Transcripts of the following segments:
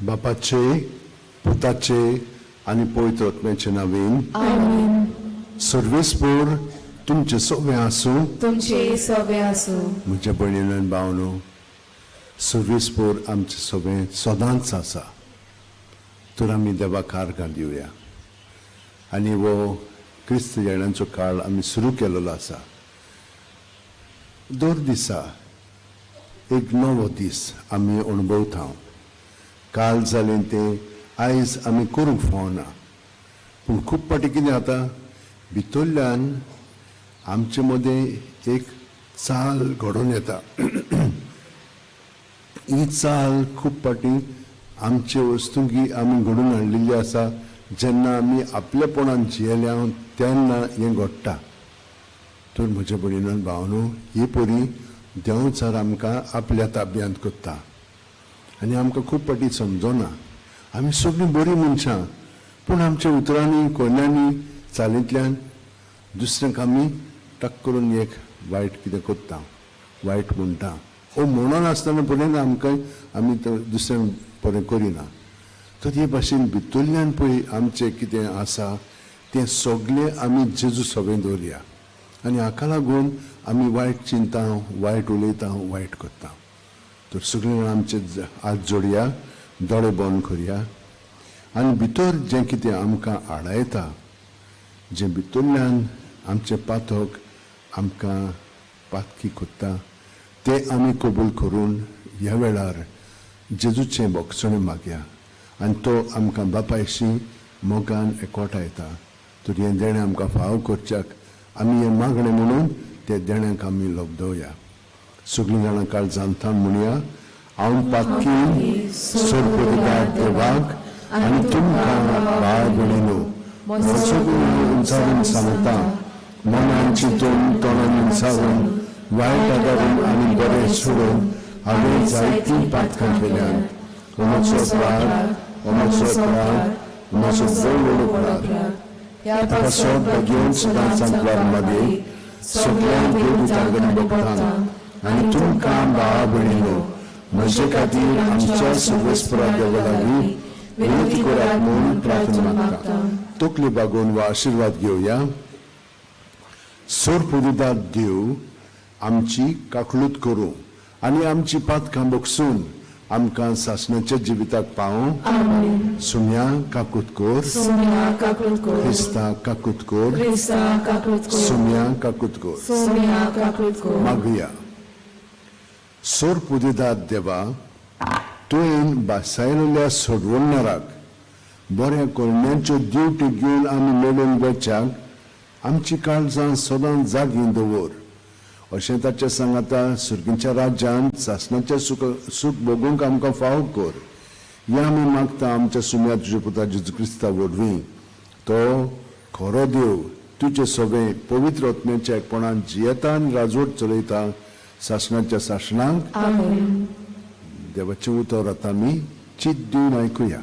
बापाचे, पुताचे आनी पवित्र आत्म्याचे नांवान. आमेन. सर्वेस्पोर तुमचें सगळें आसूं. तुमचे सवे आसूं. म्हज्या भयणीन आनी भावनो, सर्वेस्पोर आमचें सगळें सदांच आसा, तर आमी देवाक आर्गां दिवया आनी हो क्रिस्त येण्याचो काळ आमी सुरू केलेलो आसा. दर दिसा एक नवो दीस आमी अणभवता. काल जालें तें आयज आमी करूंक फावना, पूण खूब फावटी कितें जाता, भितरल्यान आमचे मदें एक चाल घडोवन येता. ही चाल खूब फावटी आमचे वस्तुंकी आमी घडोवन हाडलेली आसा. जेन्ना आमी आपलेपणान जियेल्या तेन्ना हें घडटा. तर म्हज्या भयणीन भावनो, ही परी देंवचार आमकां आपल्या ताब्यांत करता आनी आमकां खूब फावटी समजना. आमी सगळीं बरीं मनशां, पूण आमच्या उतरांनी, कोन्यांनी, चालींतल्यान दुसऱ्यांक आमी टक करून एक वायट कितें करता, वायट म्हणटा ओ म्हणून आसतना पर्यंत आमकां आमी दुसऱ्यांक बरें करिना. तर हे भाशेन भितरल्यान पळय आमचें कितें आसा तें सगळें आमी जेजू सवें दवरया आनी हाका लागून आमी वायट चिंता, वायट उलयता, वायट करता. तर सगळीं जाणां आमचे हात जोडया, दोळे बंद करया आनी भितर जें कितें आमकां आडायता, जें भितरल्यान आमचें पातक आमकां पातकी करता तें आमी कबूल करून ह्या वेळार जेजूचें भोगसणें मागया आनी तो आमकां बापायशी मोगान एकवटायता. तर हें देणें आमकां फावो करच्याक आमी हें मागणें म्हणून ते देण्याक आमी लब्दोवया. सगळीं जाणां काळजान थावन म्हणया, हांव पातकी सोरपदिदार देवाक आनी तुमकां भाव भयणीनो म्हजो गुन्यांव उंचारून सांगता. मनान चिंतून, तोंडान उंचारून, वायट आदारून आनी बरें सोडून हांवें जायतीं पातकां केल्यांत. म्हजो अपराध, म्हजो अपराध, म्हजो व्हड अपराध. ह्या ताका घेवन सदांच सांतवार मागीर सगळ्यांक देवदूतांक आनी भक्तांक आनी तुमकां भावा भयणीनो म्हजे खातीर आमच्या सर्वेस्परा देवा लागीं विनंती करात म्हूण प्रार्थना मागता. तकली बागोवन वा आशिर्वाद घेवया. सोरपुदिदार देव आमची काकळूत करूं आनी आमची पातकां बगसून आमकां सासणाच्या जिविताक पावूं. आमेन. सुम्या काकूत कर. सोम्या काकूत कर. क्रिस्ता काकूत कर. क्रिस्ता काकूत कर. सुम्या काकूत कर. सोम्या काकूत कर. मागुया. सोरपुदिदार देवा, तुवें भासायलेल्या सोडवणणाराक बऱ्या करण्यांच्यो दिवट्यो घेवन आमी मेळूंक वेच्याक आमची काळजां सदां जागीं दवर. अशें ताच्या सांगाता सुर्गींच्या राज्यांत सासणाचें सुख सूख भोगूंक आमकां फावो कर. हें आमी मागता आमच्या सुम्या तुज्या पुता जेजू क्रिस्ता वरवीं. तो खरो देव तुजे सगळें पवित्र आत्म्याच्या एकपणान जियेता आनी राजवट चलयता सासणाच्या सासणाक. आमेन. देवाचें उतर आतां आमी चित दिवन आयकुया.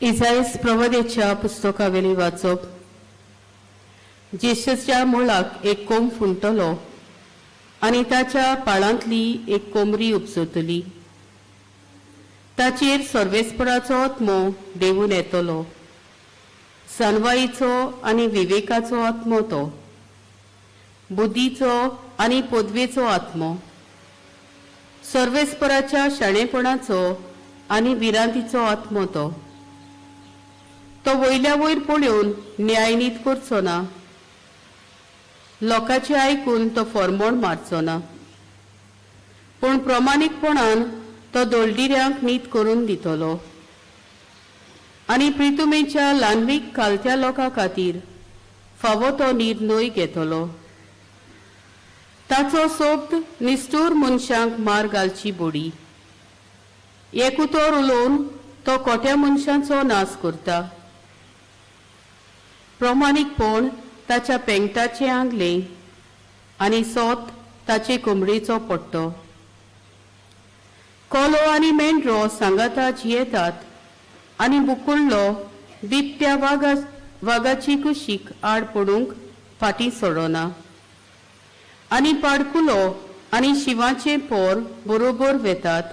इजायस प्रवदेच्या पुस्तकावेली वाचप. जेशच्या मुळाक एक कोंब फुंटलो आनी ताच्या पाळांतली एक कोमरी उपजतली. ताचेर सर्वेस्पराचो आत्मो देवून येतलो, सानवाईचो आनी विवेकाचो आत्मो, तो बुद्धीचो आनी पदवेचो आत्मो, सर्वेस्पराच्या शाणेपणाचो आनी भिरांतीचो आत्मो. तो तो वयल्या वयर पळोवन न्यायनीत करचो ना, लोकांचें आयकून तो फॉर्मोण मारचो ना, पूण प्रमाणीकपणान तो दोलडिऱ्यांक नीत करून दितलो आनी प्रितुमेच्या ल्हानवीक कालत्या लोकां खातीर फावो तो निर्णय घेतलो. ताचो सोब्द निश्ठूर मनशांक मार घालची बोडी, एक उतर उलोवन तो कोट्या मनशांचो नाश करता. प्रमाणीकपण ताच्या पेंगटाचें आंगलें आनी सोत ताचे कमरेचो पट्टो. कोलो आनी मेंढरो सांगाता जियेतात आनी बुकुल्लो बिबट्या वागाची कुशीक आड पडूंक फाटीं सोडना आनी पाडकुलो आनी शिंवाचें पोर बरोबर वेतात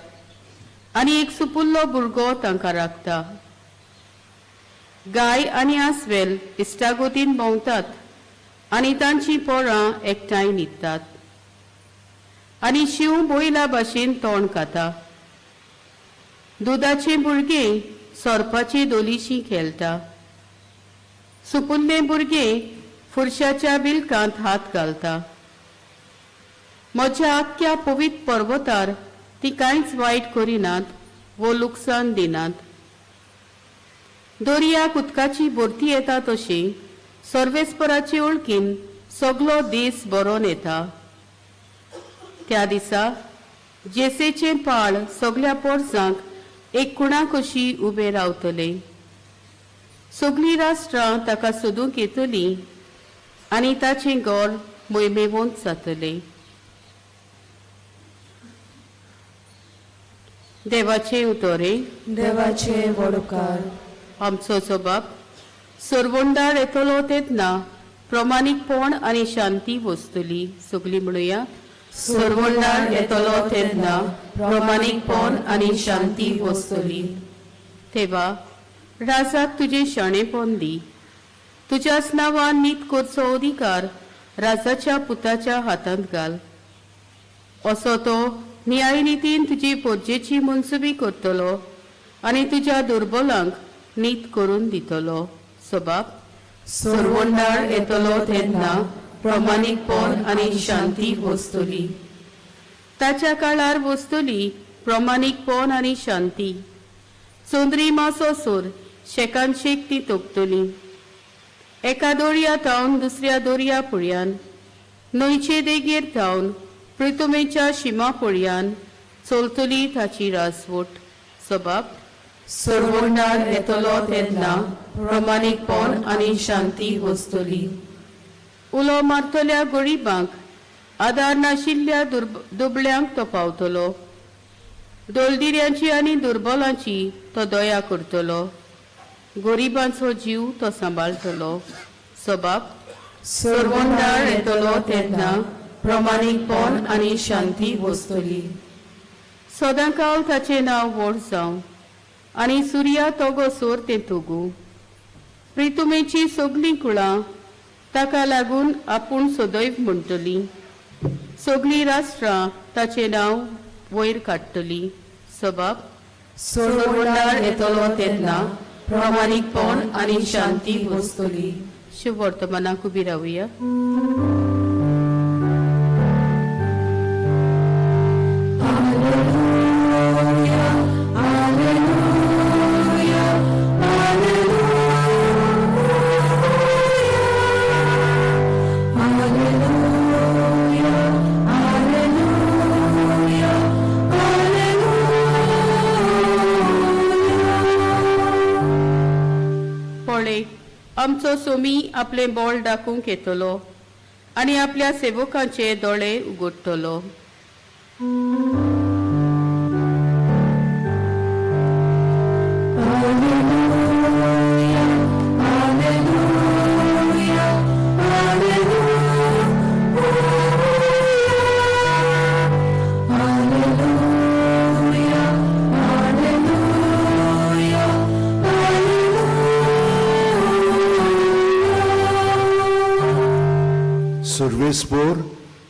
आनी एक सुपुल्लो भुरगो तांकां राखता. गाय आनी आस्वेल इश्टागतीन भोंवतात आनी तांचीं पोरां एकठांय न्हिदतात आनी शींव बैला भाशेन तोंड खाता. दुदाचें भुरगें सोरपाचे धोलीशी खेळटा. सुपुल्लें भुरगें फुरशाच्या बिलकांत हात घालता. म्हज्या आख्ख्या पवित्र पर्वतार ती कांयच वायट करिनात वो लुकसाण दिनात. दर्याक उदकाची भरती येता तशी सर्वेस्पराचे वळखीन सगलो दीस भरोन येता. त्या दिसा जेसेचें पाळ सगल्या पोरसांक एक कुणा कशी उबें रावतलें. सगलीं राष्ट्रां ताका सोदूंक येतलीं आनी ताचें घर मोयमेवंत जातलें. देवाचें उतोरें. देवाचे वडोकार. आमचो जबाब सरवंडार येतलो तेन्ना प्रमाणीकपण आनी शांती वसतली. सगलीं म्हणुया, सरवंडार येतलो तेन्ना प्रमाणीकपण आनी शांती वसतली. तेवा राजाक तुजें शाणेपण दी. तुज्याच नांवान नीत करचो अधिकार राजाच्या पुताच्या हातांत घाल. असो तो न्यायनितीन तुजी पोरजेची मनसुबी करतलो आनी तुज्या दुर्बलांक नीत करून दितलो. सबाब सरवंडार येतलो तेन्ना प्रमाणीकपण आनी शांती वसतली. ताच्या काळार वसतली प्रमाणीकपण आनी शांती. चंद्री मासो सोर शेकानशेक ती तोपतली. एका दोरया थावन दुसऱ्या दोरया पुळयान, न्हंयचे देगेर थावन प्रितुमेच्या शिमा पुळयान चलतली ताची राजवट. सबाब सरवंडार येतलो तेन्ना प्रमाणीकपण आनी शांती वसतली. उलो मारतल्या गरिबांक, आदार नाशिल्ल्या दुबळ्यांक तो पावतलो. दोलदिऱ्यांची आनी दुर्बलांची तो दया करतलो. गरिबांचो जीव तो सांबाळटलो. सबाब सरवंडार येतलो तेन्ना प्रमाणीकपण आनी शांती वसतली. सदांकाल ताचें नांव व्हड जावं आनी सुर्या तोगो सोर तें तोगू. प्रितुमेची सगलीं कुळां ताका लागून आपूण सदैव म्हणटलीं. सगलीं राष्ट्रां ताचें नांव वयर काडटलीं. सबाब सरवंडार येतलो तेन्ना प्रमाणीकपण आनी शांती वसतली. शुभ वर्तमानाक उबी रावया. आमचो सोमी आपलें बोल दाखोवंक येतलो आनी आपल्या सेवकांचे दोळे उगडटलो. सर्वेस्पोर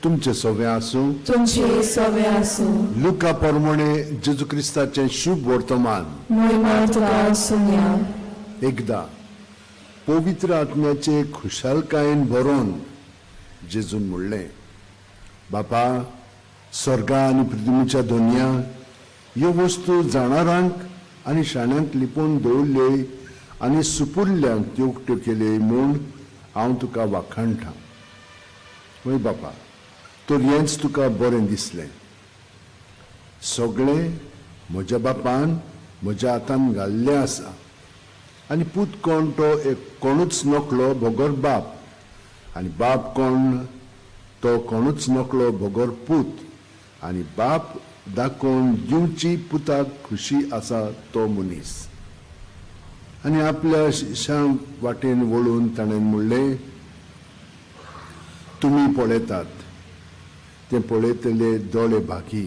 तुमचे सवे आसूं. तुमचे सवे आसूं. लुका परमणे जेजू क्रिस्ताचें शुभ वर्तमान. मोहिमा तुका सुन्या. एकदा पवित्र आत्म्याचे खुशालकायेन भरोन जेजून म्हणलें, बापा स्वर्गा आनी पृथ्वीच्या दोनया ह्यो वस्तू जाणारांक आनी शाण्यांक लिपोवन दवरल्यो आनी सुपुल्ल्यांक त्यो उक्त्यो केल्यो म्हूण हांव तुका वाखाणटा. वय बापा, तर हेंच तुका बरें दिसलें. सगळें म्हज्या बापान म्हज्या हातान घाल्लें आसा आनी पूत कोण तो एक कोणूच नकळो बगर बाप, आनी बाप कोण तो कोणूच नकळो बगर पूत, आनी बाप दाखोवन दिवची पुताक खुशी आसा तो मनीस. आनी आपल्या शिश्यां वाटेन वळून ताणें म्हणलें, तुमी पळयतात तें पळयतले दोळे भागी.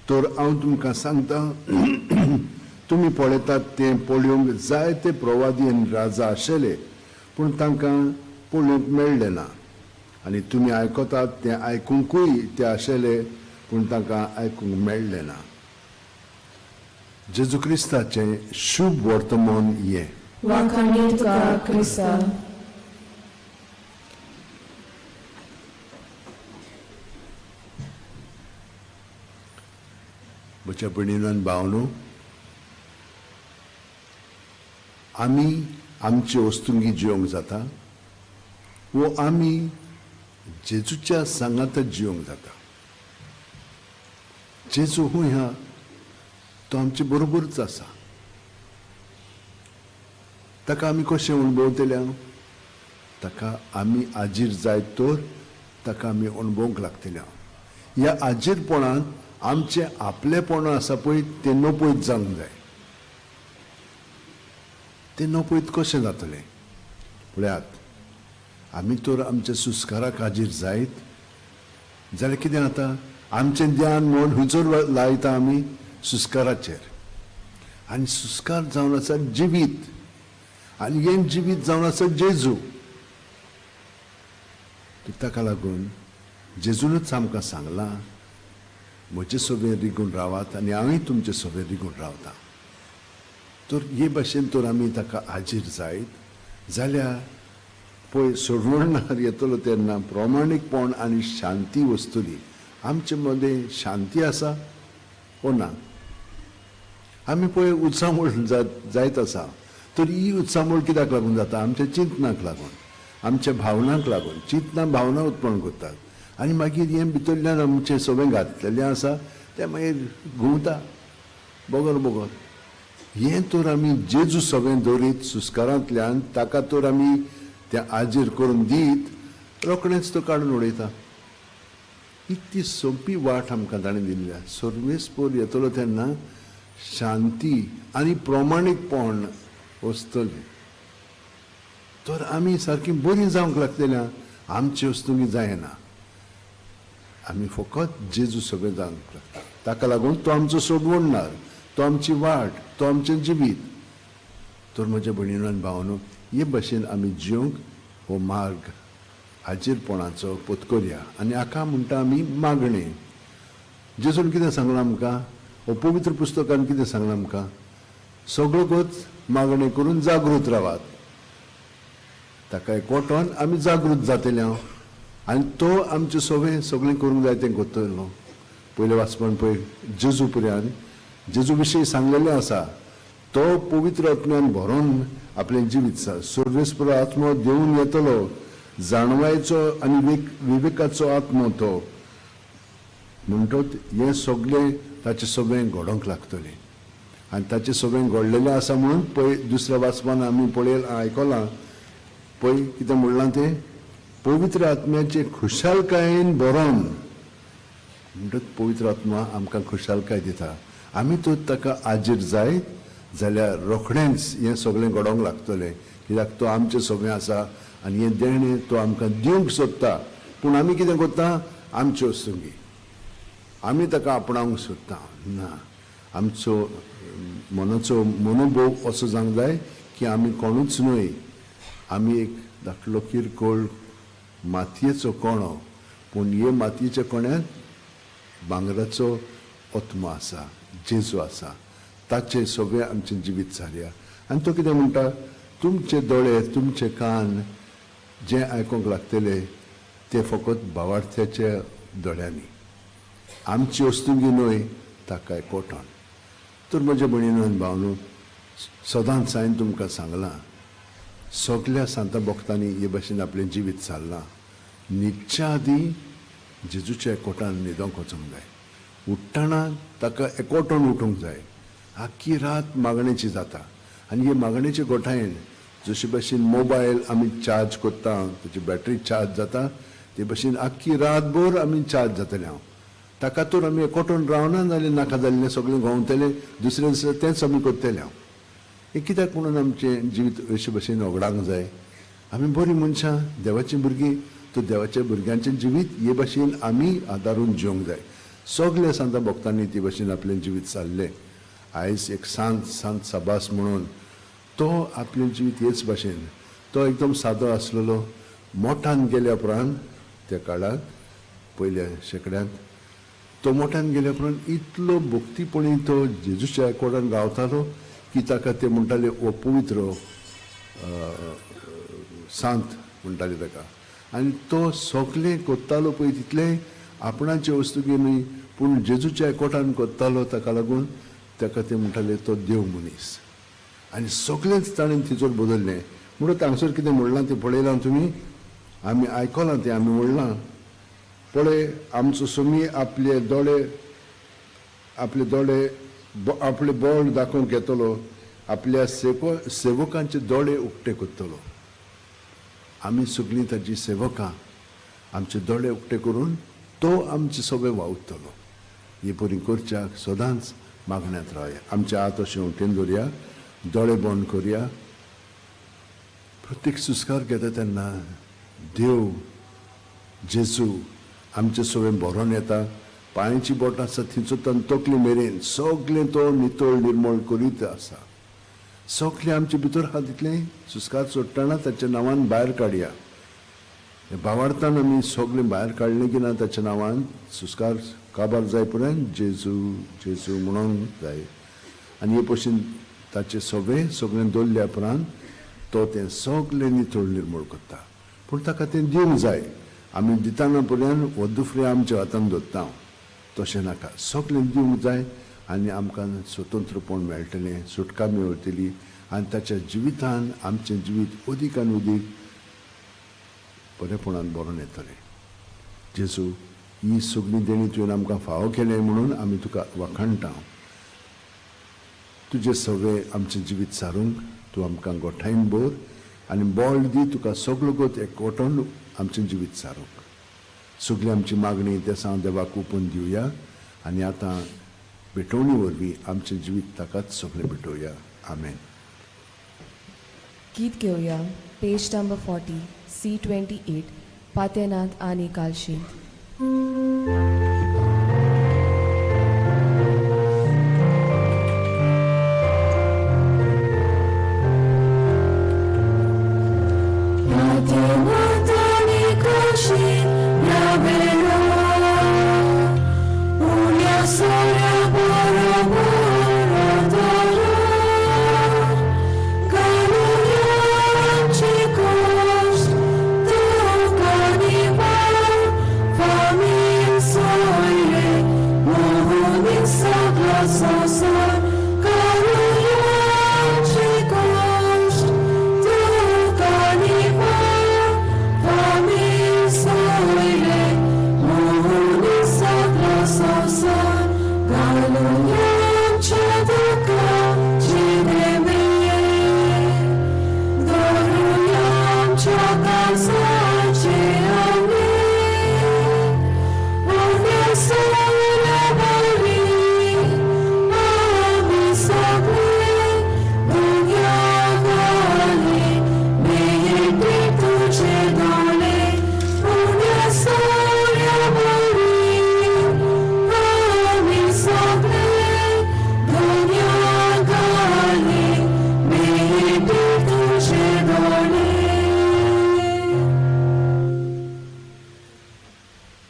तर हांव तुमकां सांगता, तुमी पळयतात तें पळोवंक जायते प्रवादी आनी राजा आशिल्ले, पूण तांकां पळोवंक मेळ्ळें ना, आनी तुमी आयकतात तें आयकुंकूय ते आशिल्ले, पूण तांकां आयकूंक मेळ्ळें ना. जेजू क्रिस्ताचें शुभ वर्तमान हें. वाखाणी तुका क्रिस्ता. म्हज्या भयणीन आनी भावनो, आमी आमचे वस्तुंगी जिवंक जाता वो आमी जेजूच्या सांगाता जिवंक जाता. जेजू हूंय हा, तो आमचे बरोबरच आसा. ताका आमी कशें अणभवतले? ताका आमी आजीर जायत तर ताका आमी अणभवंक लागतले. ह्या आजीरपणांत आमचें आपलेपण आसा पळय तें नपयत जावंक जाय. तें नपयत कशें जातलें? पळयात, आमी तर आमच्या सुस्काराक हाजीर जायत जाल्यार कितें जाता? आमचें ध्यान म्हूण खंयसर लायता आमी? सुस्काराचेर. आनी सुस्कार जावन आसा जिवीत, आनी हें जिवीत जावन आसा जेजू. ताका लागून जेजूनच आमकां सांगलां, म्हजे सोबेर रिगून रावात आनी हांवूय तुमचे सोबेर रिगून रावता. तर हे भाशेन तर आमी ताका हाजीर जायत जाल्यार पळय सोडवणार येतलो तेन्ना प्रामाणीकपण आनी शांती वस्तुली. आमचे मदें शांती आसा वो ना? आमी पळय उत्सामूळ जायत आसा. तर ही उत्सामूळ कित्याक लागून जाता? आमच्या चिंतनाक लागून, आमच्या भावनांक लागून. चिंतनां भावना उत्पन्न करतात आनी मागीर हें भितरल्यान आमचें सगळें घातलेलें आसा तें मागीर घुंवता बगर बगर. हें तर आमी जेजू सगळें दवरीत सुस्कारांतल्यान ताका तर आमी तें आजीर करून दीत रोखडेंच तो काडून उडयता. इतली सोंपी वाट आमकां ताणें दिल्ली. सर्वेस्पोर येतलो तेन्ना शांती आनी प्रमाणीकपण वसतलें. तर आमी सारकी बरीं जावंक लागतल्या. आमची वस्तुंगी जायना, आमी फकत जेजू सगळें जावंक लागता. ताका लागून तो आमचो सोडवणणार, तो आमची वाट, तो आमचें जिवीत. तर म्हज्या भयणीनो आनी भावानो, हे भाशेन आमी जिवंक हो मार्ग हाजीरपणाचो पत्करया. आनी हाका म्हणटा आमी मागणें. जेजून कितें सांगलां आमकां? हो पवित्र पुस्तकान कितें सांगलां आमकां? सगळोच मागणें करून जागृत रावात. ताका एकवटोन आमी जागृत जातले हांव, आनी तो आमचें सगळें सगळें करूंक जाय तें करतलो. पयलें वाचपण पळय जेजू पर्यंत जेजू विशीं सांगलेलें आसा. तो पवित्र आत्म्यान भरोन आपलें जिवीत सर्वेस्पर आत्मो देवून येतलो, जाणवायचो आनी विवेकाचो आत्मो तो. म्हणटच हें सगळें ताचें सगळें घडोवंक लागतलें. आनी ताचें सगळें घडलेलें आसा म्हणून पळय दुसऱ्या वाचपान आमी पळय आयकलां पळय कितें म्हणलां तें, पवित्र आत्म्याचे खुशालकायेन भरोन. म्हणटच पवित्र आत्मा आमकां खुशालकाय दिता. आमी तर ताका आजीर जायत जाल्यार रोखडेंच हें सगळें घडोवंक लागतलें. कित्याक तो आमचें सगळें आसा आनी हें देणें तो आमकां दिवंक सोदता. पूण आमी कितें करता? आमच्यो वस्तुंगी आमी ताका आपणावंक सोदता. ना, आमचो मनाचो मनोभोव असो जावंक जाय की आमी कोणूच न्हय, आमी एक धाकलो किरकोळ मातयेचो कणो, पूण हे मातयेच्या कण्यांत भांगराचो आत्मो आसा, जेजू आसा. ताचें सगळें आमचें जिवीत सारया. आनी तो कितें म्हणटा? तुमचे दोळे, तुमचे कान जें आयकूंक लागतले तें फकत भावार्थ्याच्या दोळ्यांनी, आमची वस्तुंगी न्हय, ताका एकवटोन. तर म्हज्या भयणीनो आनी भावनो, सदांच हांवें तुमकां सांगलां, सगल्या सांता भक्तांनी हे भाशेन आपलें जिवीत सारलां. न्हिदच्या आदीं जेजूच्या एकवटान न्हिदोंक वचूंक जाय. उठ्ठना ताका एकवटोन उठूंक जाय. आख्खी रात मागणेची जाता. आनी हे मागणेचे गोठायेन जशे भाशेन मोबायल आमी चार्ज करता, ताची बॅटरी चार्ज जाता, ते भाशेन आख्खी रातभर आमी चार्ज जातले. हांव ताका तर आमी एकवटोन रावना जाल्यार नाका जाल्लें सगळें घोंवतलें, दुसरें दिसा तेंच आमी करतले. हांव हें कित्याक म्हणून आमचें जिवीत अशे भाशेन होगडावंक जाय? आमी बरीं मनशां, देवाचीं भुरगीं, तर देवाच्या भुरग्यांचें जिवीत हे भाशेन आमी आदारून जिवंक जाय. सगल्या सांता भक्तांनी ते भाशेन आपलें जिवीत सारलें. आयज एक सांत, सांत साबास म्हणून तो आपलें जिवीत हेच भाशेन, तो एकदम सादो आसलेलो. मोठान गेल्या उपरांत त्या काळाक पयल्या शेंकड्यांत तो मोठ्यान गेल्या उपरांत इतलो भक्तीपणी तो जेजूच्या एकवटान रावतालो की ताका ते म्हणटाले हो पवित्र सांत म्हणटाले ताका. आनी तो सगलें कोत्तालो पळय तितलें आपणाचे वस्तुकी न्हय, पूण जेजूच्या एकवटान कोत्तालो. ताका लागून ताका ते म्हणटाले तो देव मनीस. आनी सगळेंच ताणें थंयसर बदललें. म्हणून हांगसर कितें म्हणलां तें पळयलां तुमी, आमी आयकलां तें आमी म्हणलां. पळय आमचो सोमी आपले दोळे, आपले दोळे आपले बळ दाखोवंक येतलो, आपल्या सेवकांचे दोळे उक्ते करतलो. आमी सगळीं ताची सेवकां, आमचे दोळे उक्ते करून तो आमचे सगळे वावुरतलो. ही परी करच्याक सदांच मागण्यांत रावया. आमचे हात अशें उठून दवरया, दोळे बंद करया. प्रत्येक सुस्कार घेता तेन्ना देव जेजू आमचे सगळें भरोन येता. पांयची बोट आसा थंयचो तान तकली मेरेन सगळें तो नितळ निर्मळ करीत आसा. सगळें आमचे भितर आहा तितलें सुस्कार सोडटना ताच्या नांवान भायर काडया. भावार्थान आमी सगळें भायर काडलें की ना ताच्या नांवान सुस्कार काबार जाय पर्यंत जेजू जेजू म्हणूंक जाय. आनी हे भशेन ताचें सगळें सगळें दवरल्या उपरांत तो तें सगळें नितळ निर्मळ करता. पूण ताका तें दिवंक जाय. आमी दिताना पर्यंत हो दुसरें आमच्या हातान दवरता, तशें नाका. सगळें दिवंक जाय आनी आमकां स्वतंत्रपण मेळटलें, सुटका मेळटली आनी ताच्या जिवितान आमचें जिवीत अदीक आनी अदीक बरेपणान भरून येतलें. जेजू, ही सगळीं देणी तुवें आमकां फावो केलें म्हणून आमी तुका वाखाणटा. तुजें सगळें आमचें जिवीत सारूंक तूं आमकां गोठायन भर आनी बळ दी तुका सगलो गोत एकवटून आमचें जिवीत सारूंक. सगळी आमची मागणी तेसां देवाक ओपून दिवया आनी आतां भेटवणी वरवीं आमचें जिवीत ताकाच सगळें भेटोवया. आमेन. गीत घेवया पेज नंबर 40 C28 पातेनांत आनी कालशींत.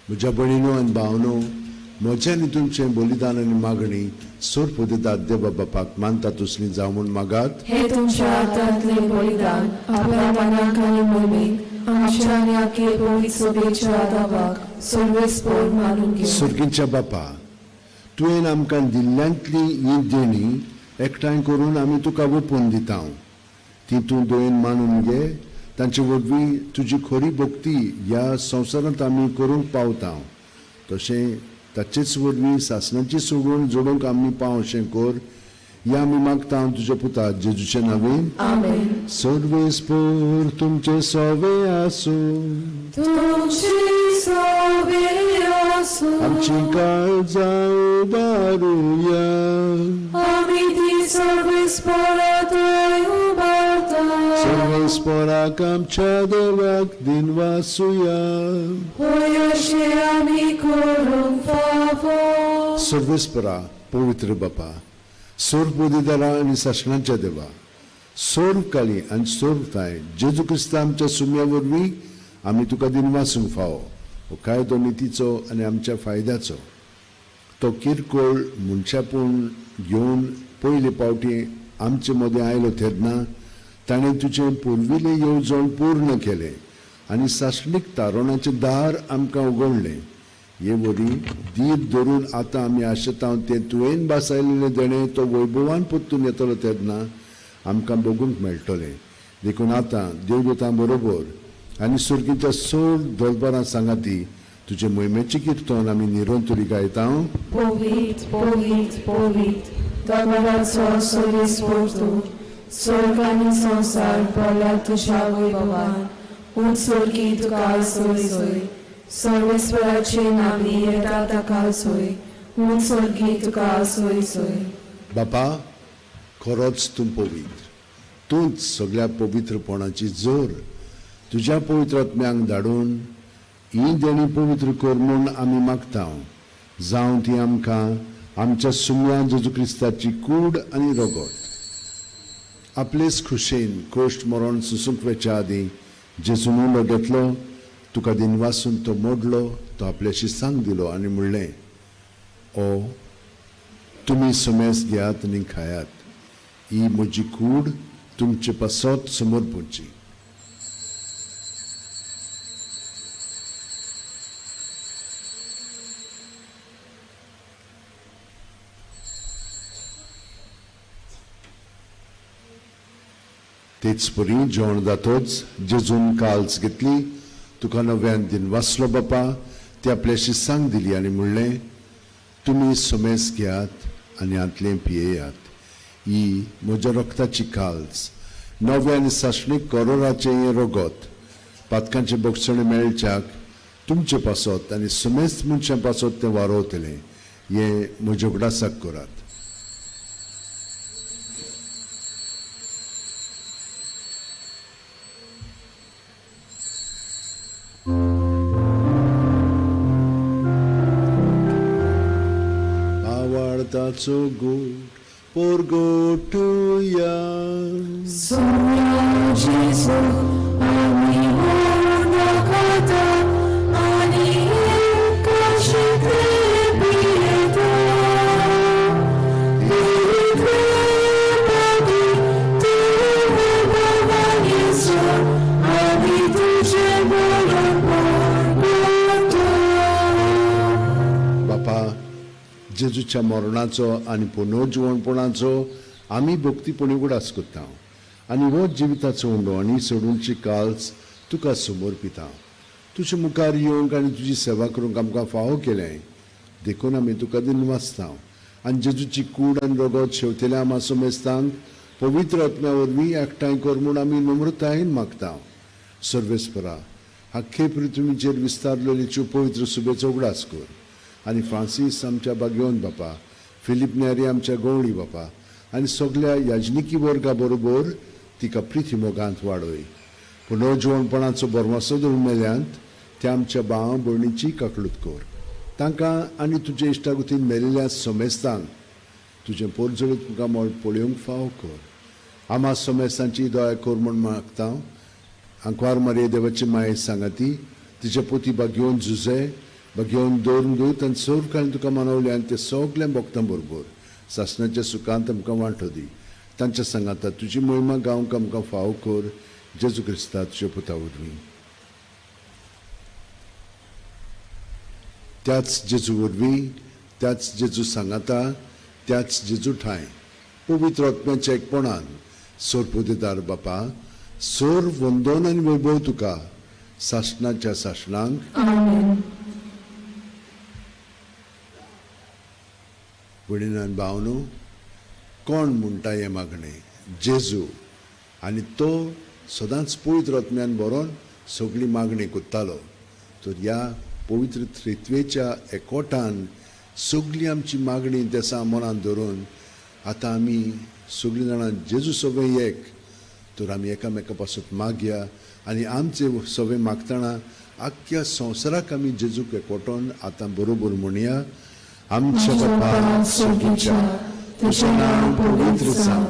म्हज्या भयणीनो आनी भावनो, म्हजें आनी तुमचें बलिदान आनी मागणी सोर पदितात देवा बापाक मानता तसली जावं म्हूण मागात. हे तुमच्या हातांतलें बलिदान आपल्या मनाक आनी मोमीक आमच्या आनी आखे पवित्र सभेच्या दावाक सर्वेस्पोर मानून घेवं. सुर्गीच्या बापा, तुवें आमकां दिल्ल्यांतली ही देणी एकठांय करून आमी तुका ओपून दिता. ती तूं दयेन मानून घे. तांचे वरवीं तुजी खरी भक्ती ह्या संवसारांत आमी करूंक पावता. तशें ताचेच वरवीं सासणाची सोडून जोडूंक आमी पाव अशें कर. ह्या आमी मागता तुज्या पुता जेजूचे नांवेन. आमेन. सर्वेस्पोर तुमचे सोवे आसूं. तुमची सोवे आसूं. आमची काळजां उबारुया. आमी ती सर्वेस्पोरांत उबारता. सर्वेस्पराक आमच्या देवाक दिनवासुया. होय अशें आमी करूंक फावो. सर्वेस्परा, पवित्र बापा, सर्व पदेदारा आनी सासणाच्या देवा, सर्व काळी आनी सर्व ठांय जेजू क्रिस्ता आमच्या सुम्या वरवीं आमी तुका दिनवासूंक फावो. हो कायदो नितीचो आनी आमच्या फायद्याचो. तो किरकोळ मनशापूण घेवन पयले फावटी आमचे मदें आयलो तेन्ना ताणें तुजें पुर्विलें येवजण पूर्ण केलें आनी सासणीक तारणाचें दार आमकां उगडलें. हे वरी धीर धरून आतां आमी आशेता तें तुवें भासायलेलें देणें तो वैभवान परतून येतलो तेन्ना आमकां बगूंक मेळटलें. देखून आतां देवदूतां बरोबर आनी सुर्गीच्या सोड दलबारां सांगाती तुजे मोहिमेचें किर्तन आमी निरंतरी गायता. पवित्र पवित्र पवित्र दरबाराचो सर्वेस्पर तूं, स्वर्ग आनी संवसार भरला तुज्या वैभवान. उंच स्वर्गी तुका सोय सोय, सर्वेस्पराचे नांवी येता ताका सोय, उंच स्वर्गी तुका सोय सोय. बापा, खरोच तूं पवित्र, तूंच सगळ्या पवित्रपणाची जोर. तुज्या पवित्र आत्म्यांक धाडून ही देणी पवित्र कर म्हूण आमी मागता, जावं ती आमकां आमच्या सुम्या जेजू क्रिस्ताची कूड आनी रगत. आपलेच खुशेन कश्ट मरण सोसूंक वेच्या आदीं जेजून उलो घेतलो, तुका दिनवासून तो मोडलो, तो आपल्याशी सांग दिलो आनी म्हणलें, ओ तुमी समेस घेयात आनी खायात, ही म्हजी कूड तुमचे पासत समर्पणची. तेच परी जेवण जातोच जेजून काल्स घेतली, तुका नव्यान दिनवासलो बापा, ती आपल्याशी सांग दिली आनी म्हणलें, तुमी समेस घेयात आनी हांतलें पियेयात, ही म्हज्या रक्ताची काल्स, नव्या आनी सासणीक करोराचें हें रगत, पातकांचें बक्षणें मेळच्याक तुमचे पासत आनी समेस्त मनशां पासत तें वारोवतलें, हें म्हज्या उगडासाक करात. ताचो गोड पोरगोटुया. सोम्या जेजू आमी दाखयता आनी एकाशी ते पियेता. पवित्र पदी तूं भगवान येसू, आमी तुजें बरें पोरगोटुया. बापा, जेजूच्या मरणाचो आनी पुनर्जिवणपणाचो आमी भक्तीपणी उगडास करता आनी हो जिविताचो उंडो आनी सोडूनची काल्स तुका समर्पिता. तुजे मुखार येवंक आनी तुजी सेवा करूंक आमकां फावो केलें, देखून आमी तुका दिनवासता आनी जेजूची कूड आनी रगत शेवतेल्या आमा समेस्तांक पवित्र आत्म्या वरवीं एकठांय कर म्हूण आमी नम्रतायेन मागता. सर्वेस्परा, आख्खे पृथ्वीचेर विस्तारलेली पवित्र सुबेचो उगडास कर आनी फ्रांसीस आमच्या बागेवन बापा, फिलीप नेरी आमच्या गवळी बापा आनी सगल्या याजनिकी वर्गा बरोबर तिका प्रिती मोगांत वाडय. पुनर्जिवणपणाचो बरमासो धरून मेल्यांत त्या आमच्या भाव भयणीची काकळूत कर, तांकां आनी तुजे इश्टागतीन मेलिल्ल्या समेस्तांक तुजें पोरजोळीत मुखामळ पळोवंक फावो कर. आमा समेस्तांची दया कर म्हूण मागता. आंकवार मारये देवाची माये सांगाती तिचे पोती बागेवन झुजे बागेवन दवरून दूत आनी सर्व काळी तुका मानवले आनी ते सगळ्या भक्तां बरोबर सासणाच्या सुखांत आमकां वांटो दी. तांच्या सांगाता तुजी मोहिमा गावंक आमकां फावो कर, जेजू क्रिस्ता तुज्या पुता वरवीं. त्याच जेजू वरवीं, त्याच जेजू सांगाता, त्याच जेजू ठांय पवित्र आत्म्याच्या एकपणान सोरपुदेदार बापा, सोर वंदन आनी वैभव तुका सासणाच्या सासणांक. आमेन. भयणीन भावनो, कोण म्हणटा हें मागणें? जेजू. आनी तो सदांच पवित्र आत्म्यान बरोवन सगळी मागणी करतालो. तर ह्या पवित्र त्रित्वेच्या एकवटान सगळी आमची मागणी देसा मनांत धरून आतां आमी सगळीं जाणां जेजू सगळें एक तर आमी एकामेका पासत मागया आनी आमचे सगळे मागतना आख्ख्या संवसाराक आमी जेजूक एकवटोन आतां बरोबर म्हणया. आमच्या बापा स्वर्गीच्या, तुजें नांव पवित्र जावं,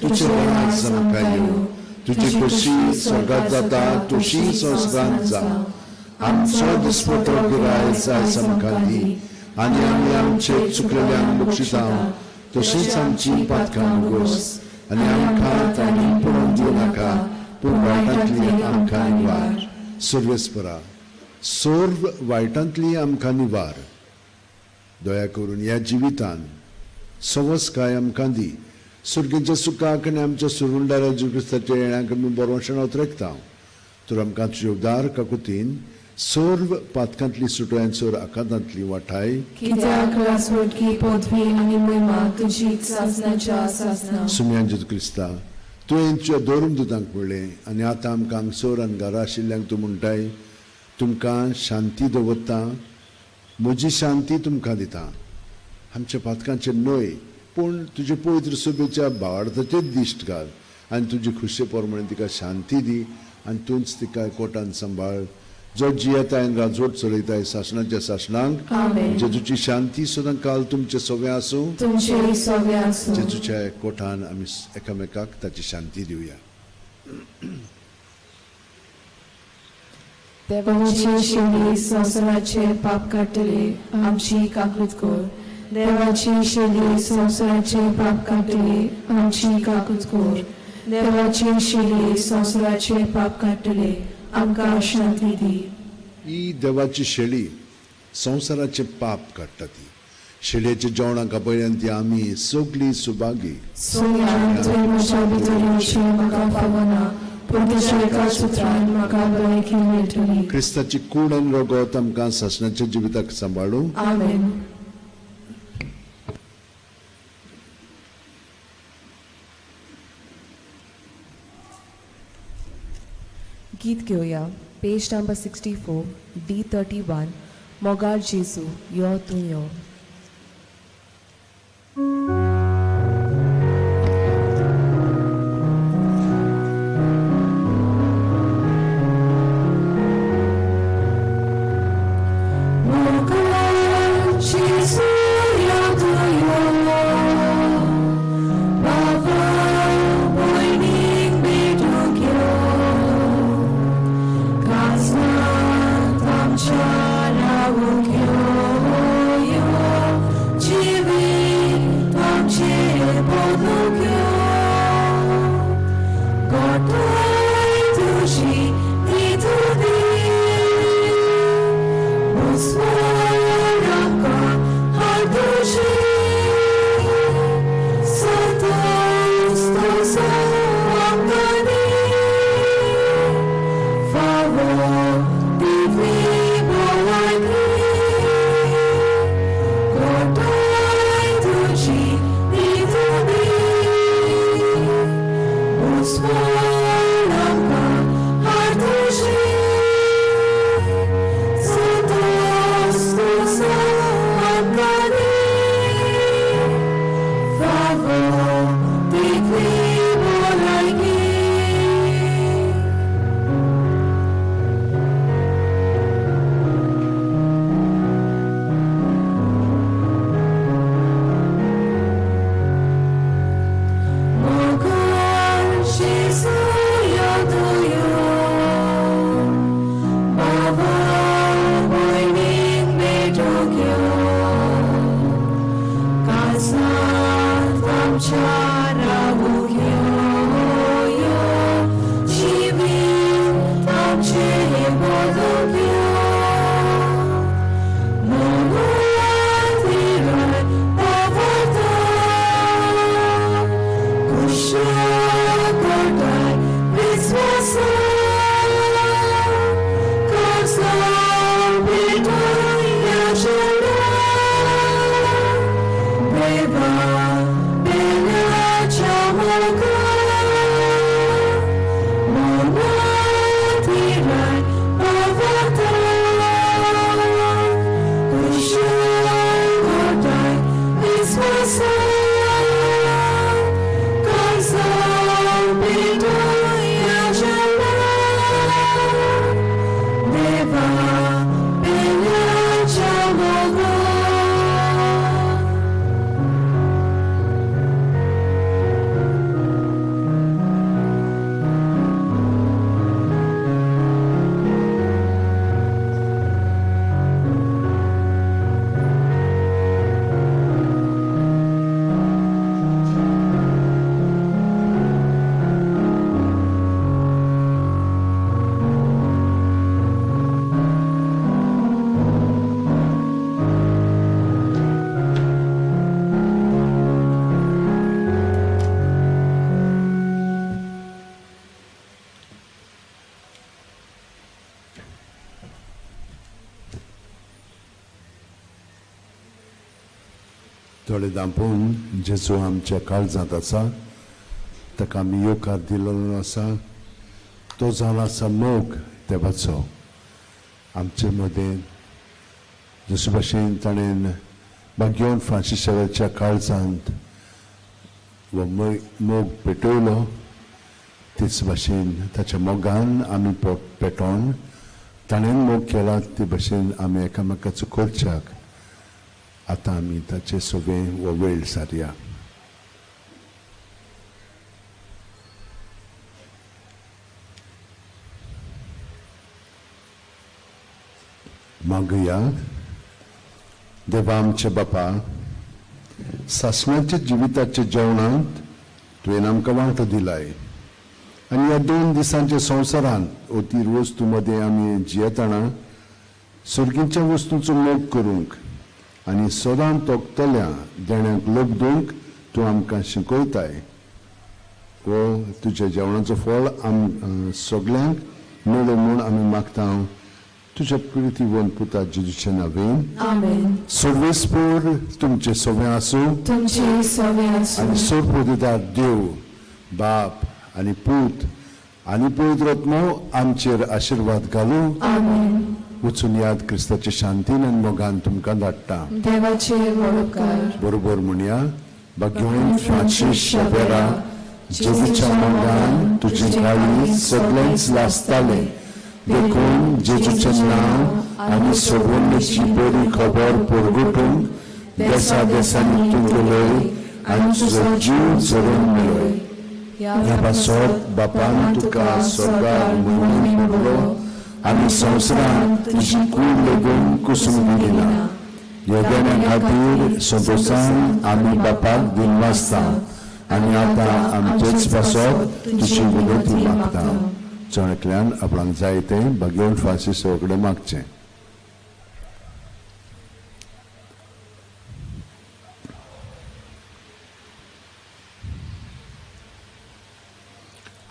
तुजें राज्य आमकां येवं, तुजी खोशी स्वर्गात जाता तशी संवसारांत जावं. आमचो दिसपटो गिरायस आयज आमकां दी आनी आमी आमचे चुकलेल्यांक बक्षिता तशींच आमची पातकां मुगोस आनी आमकां तांणी पडोवन दिवं नाका, पूण वायटांतली आमकां निवार. सर्वेस्परा, सर्व वायटांतली आमकां निवार. दया करून ह्या जिवितान सवसकाय आमकां दी. सुर्गेच्या सुखाक आनी आमच्या सुरुंडाऱ्या जेजू क्रिस्ताच्या येण्याक आमी बरोवशण उतरेकता. तर आमकां तुजे उदार काकुतीन सर्व पातकांतली सुटोयान सर आकांतांतली वाठाय. कित्याक रासवटकी पदवी आनी महिमा तुजी सासणाच्या सासणा. सुमयान जेजू क्रिस्ता, तुवें तुज्या धर्म दुतांक म्हणलें आनी आतां आमकां हांगसर आनी घरा आशिल्ल्यांक तूं म्हणटाय, तुमकां शांती दवरता, म्हजी शांती तुमकां दिता. आमच्या पातकांचेर न्हय पूण तुजे पवित्र सभेच्या भावार्थाचेर दिश्ट घाल आनी तुजी खुशे प्रमाणे तिका शांती दी आनी तूंच तिका कोटान सांबाळ, जो जियेताय आनी राजवट चलयताय सासणाच्या सासणांक. आमेन. जेजूची शांती सदां काल तुमचे सगळें आसूं. तुमचे सगळे आसूं. जेजूच्या कोठान आमी एकामेकाक ताची शांती दिवया. देवाची शेली संवसाराचे पाप काडटले, आमची काकूत कर. देवाची शेली संवसाराचे पाप काडटले, आमची काकूत कर. देवाची शेली संवसाराचे पाप काडटले, आमकां शांती दी. ही देवाची शेळी संवसाराचें पाप काडटा. ती शेळयेच्या जेवणाक आपयल्यान ती आमी सगळीं सुभागी. सोया, तुवें म्हज्या भितर येवचें म्हाका फावना, पूण तुज्या एका सुत्रान म्हाका बरें मेळटली. क्रिस्ताची कूड आनी रगत आमकां सासणाच्या जिविताक सांबाळूं. आमेन. गीत घेवया, पेज नंबर 64, D31, मोगाळ जेजू यो तूं यो. मोगाळ जेजू यो तूं यो, बाबा भयणीक भेटूंक यो, काजनांत आमच्या रावूंक यो, यो जिवीत आमचें बदलूंक यो, गोठाय तुजी न्हिदू दी, बुसवार आमकां हाडुची, सदांच तुजो आमकां दी, फावो दिवपी भलायकी, गोठाय तुजी न्हिदू दी, बुसवार आमकां हाडुची, सदांच तुजो आमकां दी, फावो दिवपी भलायकी. मोगाळ जेजू यो तूं यो, बाबा भयणीक भेटूंक यो, काजनांत आमच्या रावूंक यो, यो जिवीत आमचें बदलूंक यो, मोगान तिराय पावता, कुशागोठाय विस्वासा, काजनां पेटोवया चेडा, देवा बेल्याच्या मोगान. दोळे धांपून जेजू आमच्या काळजांत आसा, ताका आमी येवकार दिलेलो आसा. तो जावन आसा मोग देवाचो आमचे मदें. जशे भाशेन ताणें भाग्यवंत फ्रांसीस शावेरच्या काळजांत हो मोग पेटवलो, तेच भाशेन ताच्या मोगान आमी पेटोवन ताणें मोग केला ते भाशेन आमी एकामेकाचो करच्याक आतां आमी ताचे सगळें हो वेळ सारया. मागया. देवा आमचे बापा, सासणाच्या जिविताच्या जेवणांत तुवें आमकां वांटो दिलाय आनी ह्या 2 दिसांच्या संवसारांत अतीर वस्तू मदें आमी जियेतना सर्गीच्या वस्तूंचो मोग करूंक आनी सदां तोखतल्या देण्यांक लोक तूं आमकां शिकयताय. हो तुज्या जेवणाचो फळ आम सगल्यांक मेळो म्हूण आमी मागता तुज्या प्रितीवंत पुता जेजूच्या नांवेन. आमेन. सर्वेस्पोर तुमचे सगळें आसूं, तुमचे सगळें आसूं. आनी सर्वदिदार देव बाप आनी पूत आनी पवित्र आत्मो आमचेर आशिर्वाद घालूं. आमेन. वचून याद क्रिस्ताचे शांतीन आनी मोगान तुमकां धाडटा. देवाचे वडोकार. बरोबर म्हणया. भाग्यवंत फ्रांसीस शावेरा, जेजूच्या मोगान तुजें काळीज सगळेंच लासतालें, देखून जेजूचें नांव आनी सगळ्यांची बरी खबर परगटूंक देसा देसांनी तूं गेलोय आनी तुजो जीव झरोवन मेळय. ह्या पासत बापान तुका स्वर्गार म्हणून पडलो आनी संवसारांत तुजी कूड लेगून कुसून दिली ना. ह्या देण्या खातीर संतोशान आमी बापाक दिनवासता आनी आतां आमचेच पासत तुजी विनंती मागता. जण एकल्यान आपणाक जाय तें भाग्यवंत फ्रांसीस कडेन मागचें.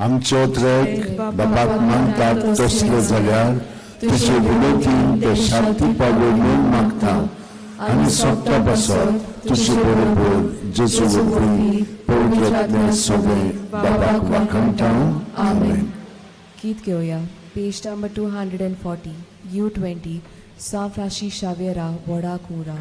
आमचो ट्रॅक बापाक मानतात तसले जाल्यार तुजे विनंतीन ते शांती पावो म्हूण मागता आनी सोंपता पासत तुजे बरोबर जेजू वरवीं पवित्र आत्म्या सगळें बापाक वाखाणटा. आमेन. गीत घेवया. पेज नंबर 240, U20, सांव फ्रांसीस शावेरा व्हडा कुरा.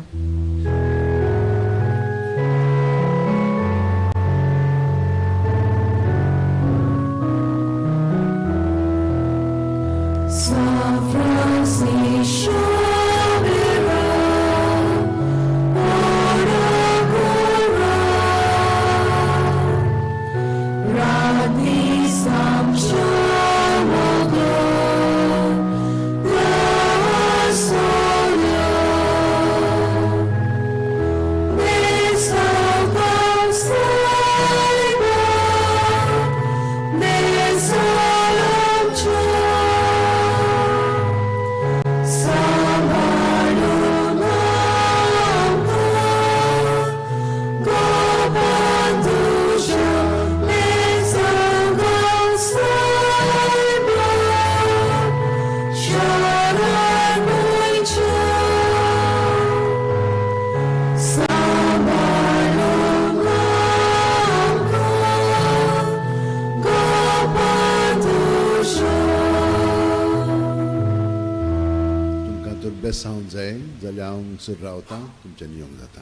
तुमकां तर बेसावंक जाय जाल्यार हांव हांगसर रावता, तुमच्यान येवंक जाता.